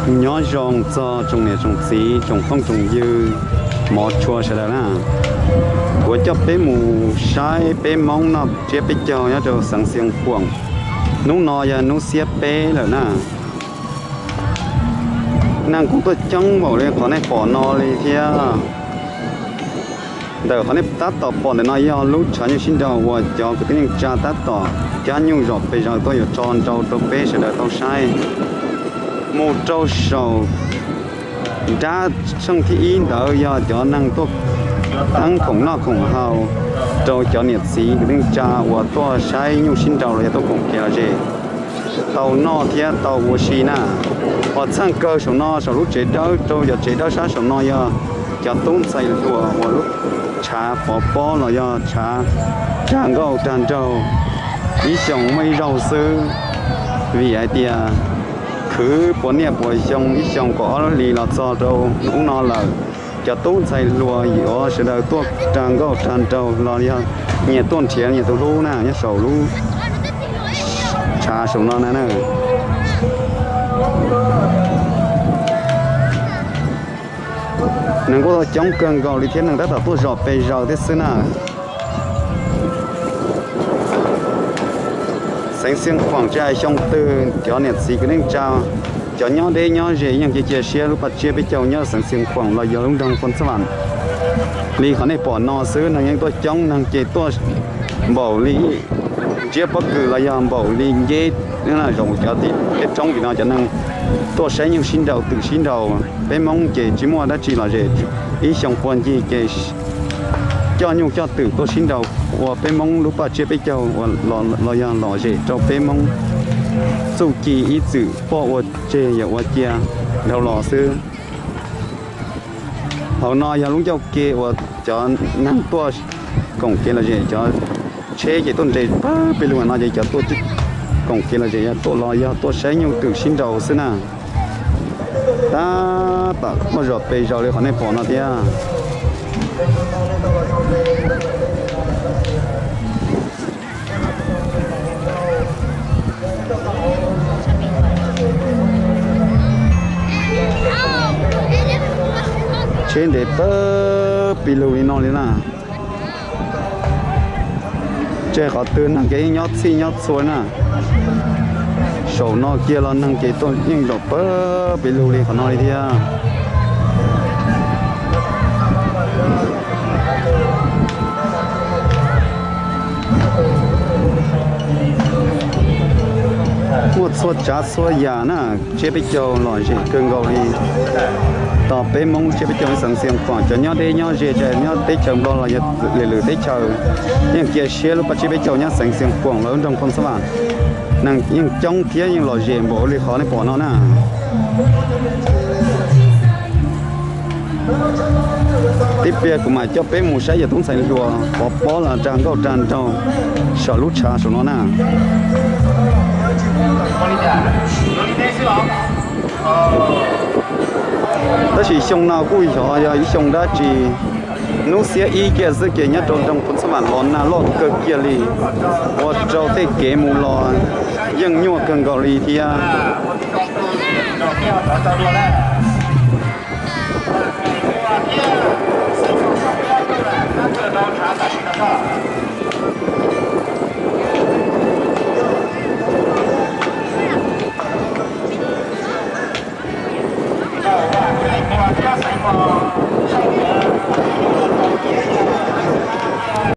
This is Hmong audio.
Nyob zoo txog tsoom niam tsoom txiv, tsoom phooj tsoom ywg, hmov tshua sawv daws na. Kuv coj peb mus saib peb Hmoob noj tsiab peb caug nyob rau xeev Xiav Khuam. Hnub no yog hnub xiab peb lawm na. Neeg kuj tuaj coob npaum li qhov nej pom no li thiab. Ntawm qhov nej tab tom pom ntawm no yog lub tshav nyuj sib nraus uas cov kwv tij neej tsa tab tom cab nyuj zom pes zaws tuaj yuav tso nrau rau peb sawv daws tau saib. Mus rau saum nrab tshooj thib ib ntawd yog cov neeg tuaj teeb khoom noj khoom haus rau cov niam txiv kwv tij neej tsa uas tuaj saib nyuj sib nraus los yog tuaj koom kev lom zem tau noj thiab tau ua si na. Hos txheej kawg saum no saum lub tsev dawb rau cov tsev dawb sab saum no yog cov tub ntxhais hluas uas lub tshav pov pob los yog tshav rag nkauj rag nraug ib xyoos muaj ib zaug xwb, vim hais tias khwv puas niaj puas xyoo ib xyoos kaum ob hlis los txog rau hnub no lawm. Cov tub ntxhais hluas yuav sawv daws tuaj rag nkauj rag nraug los yog nyias tuaj nrhiav nyias tus hlub na nyob saum lub tshav saum no na. Neeg kuj coob kawg nkaus li thiab, neeg tab tom tuaj zom pes zaws thiab xwb na. Xeev Xiav Khuam tsis hais xyoo twg cov niam txiv kwv tij neej tsa, cov nyob deb nyob ze yeej cia cia siab lub paj tsiab peb caug nyob xeev Xiav Khuam los yog lub nroog Phoos Xab Vam li qhov nej pom no xwb. Neeg yeej tuaj coob, neeg ces tuaj npaum li ntsiab pob kws los yog npaum li nceb. Zoo cov tib roob tim no cov neeg tuaj saib nyuj sib nraus twm sib nraus. Peb Hmoob ces tsis muaj dab tsi lom zem, ib xyoo puag ncig ces coj nyuj coj twm tuaj sib nraus ua peb Hmoob lub paj tsiab peb caug los yog lom zem rau peb Hmoob txuj ci ib txwm poj ua tseg yawm ua cia dhau los xwb. Hauv no yog lub ncauj ke uas cov neeg tuaj koom kev lom zem, cov tsheb ces tuaj nres pawg pes lug no ces cov tuaj koom kev lom zem yog tuaj los yog tuaj saib nyuj twm sib nraus xwb na. Tab tom muaj zom pes zaws li qhov nej pom no thiab. Tsheb nres pawg pes lug li no li na. Tseg qhov twg neeg ces yeej nyob txhij nyob txhua na. Saum no kiag los neeg ces tuaj yeej zaum pawg pes lug li qhov no li thiab. Muaj txhua tsav txhua yam na, tsiab peb caug lom zem kawg nkaus li. Tos peb Hmoob tsiab peb caug xeev Xiav Khuam, cov nyob deb nyob ze, nyob teb chaws Nplog los yog lwm lwm teb chaws, yeej cia siab lub paj tsiab peb caug nyob xeev Xiav Khuam los lub nroog Phoos Xab Vam. Neeg yeej coob thiab yeej lom zem npaum li qhov nej pom no na. Tib pliag kuv mam coj peb mus saib cov tub ntxhais hluas pov pob los rag nkauj rag nraug saum lub tshav saum no na. Tab sis xyoo no kuj xyov yog ib xyoo dab tsi, hnub xiab ib kiag xwb ces nyob rau nroog Phoos Xab Vam los nag loj kawg kiag li, ua rau tej kev mus los yeej nyuaj kawg nkaus li thiab.